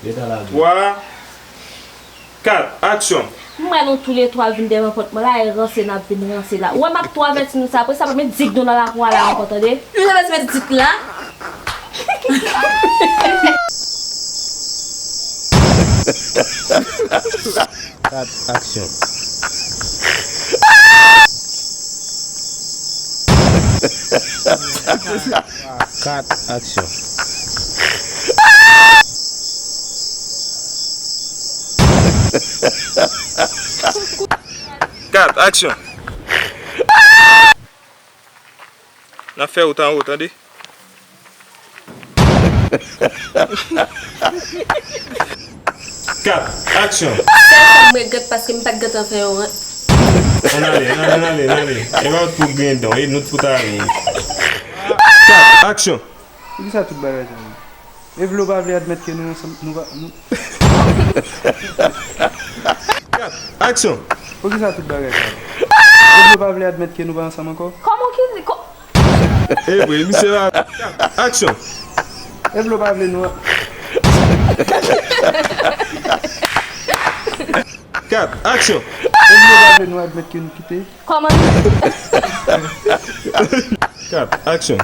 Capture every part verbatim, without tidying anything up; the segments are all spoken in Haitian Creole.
Twa, kat, aksyon! M wè nou toulètwa vin dèyè pòt mwen la, e ranse n ap vin ranse la. Ou wè m ap tou avèti nou sa, apre sa pa met dig nou nan lakou a la ankò, tande? Ou janm met dig la? Kat, aksyon! Kat, aksyon! Kat, aksyon! N ap fè wout anwo, tande? Kat, aksyon! Sèl sa m regrèt paske m pa t gentan fè yon ran- Ann ale, ann ale, ann ale, ann ale. E pa pou griyen dan, e nou t pou ta ale. Kat, aksyon! Poukisa tout bagay sa yo? Evlo pa vle admèt ke nou ansanm, nou pa, nou Kat, aksyon! Poukisa tout bagay sa yo? Evlo pa vle admèt ke nou pa ansanm ankò? Kòman ki, kò- E vre, misye la. Kat, aksyon! Evlo pa vle nou. Kat, aksyon! Evlo pa vle nou admèt ke nou kite. Kòman nou? Kat, aksyon!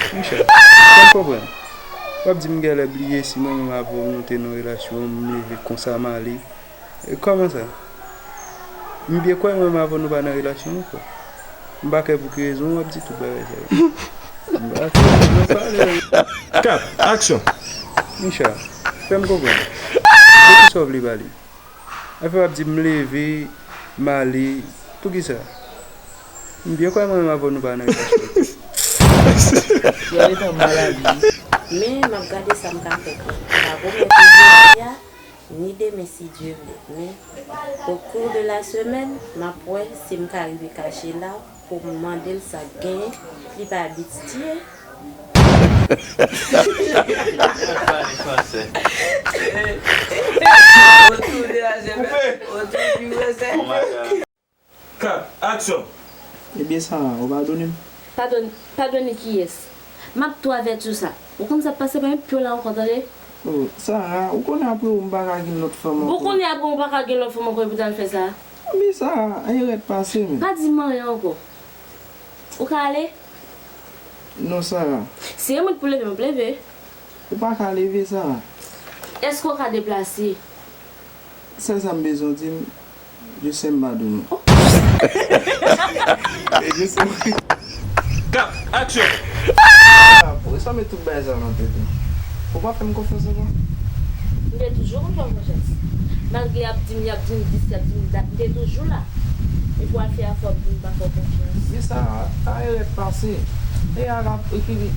Monchè, fè m konprann. W ap di m genlè bliye si mwen menm avè w nou te nan relasyon, m leve konsa m ale. E kòman sa? M byen kwè mwen menm avè w nou pa nan relasyon ankò. M pa kwè pou ki rezon w ap di tout bagay sa yo. M pa kwè, m ap pale. Kat, aksyon! Monchè, fè m konprann. De kisa w vle pale? Afè w ap di m leve, m ale, poukisa? M byen kwè mwen menm avè w nou pa nan relasyon. Yon letan maladi. Men, m ap gade sa m ka fè pou ou. M pa pwomèt ou jodi a, ni demen si Dye vle. Men, au cours de la semaine, m ap wè si m ka rive kache la pou m mande l sa k genyen, li pa abitye. Pale fransè. Au cours de la semaine, au cours du week-end. Oh my God. Kat, aksyon! Ebyen, Sara, ou padone m? Padone, padone kiyès? M ap tou avèti w sa. Ou konn sa k pase, pa met pye w la ankò, tande? Oh, Sara, ou konnen apre ou m pa ka gen lòt fanm ankò. Ou konnen apre ou pa ka gen lòt fanm ankò epi w t al fè sa? Ebyen, Sara, erè t pase, men. Pa di m anyen ankò. Ou ka ale? Non, Sara. Si e mwen ki pou leve, m ap leve. Ou pa ka leve, Sara. Èske w ka deplase? Sèl sa m bezwen w di m, je sais m pa dou nou. Kat, aksyon! Ah, pou sa met tout bagay sa nan tèt ou. Ou pa fè m konfyans ankò? M te toujou konn fè w konfyans. Malgre y ap di m, y ap di m dis, y ap di m dat, m te toujou la. Epi w al fè afè w, m pa fè w konfyans. Men sa, sa erè pase. E a la, epi li.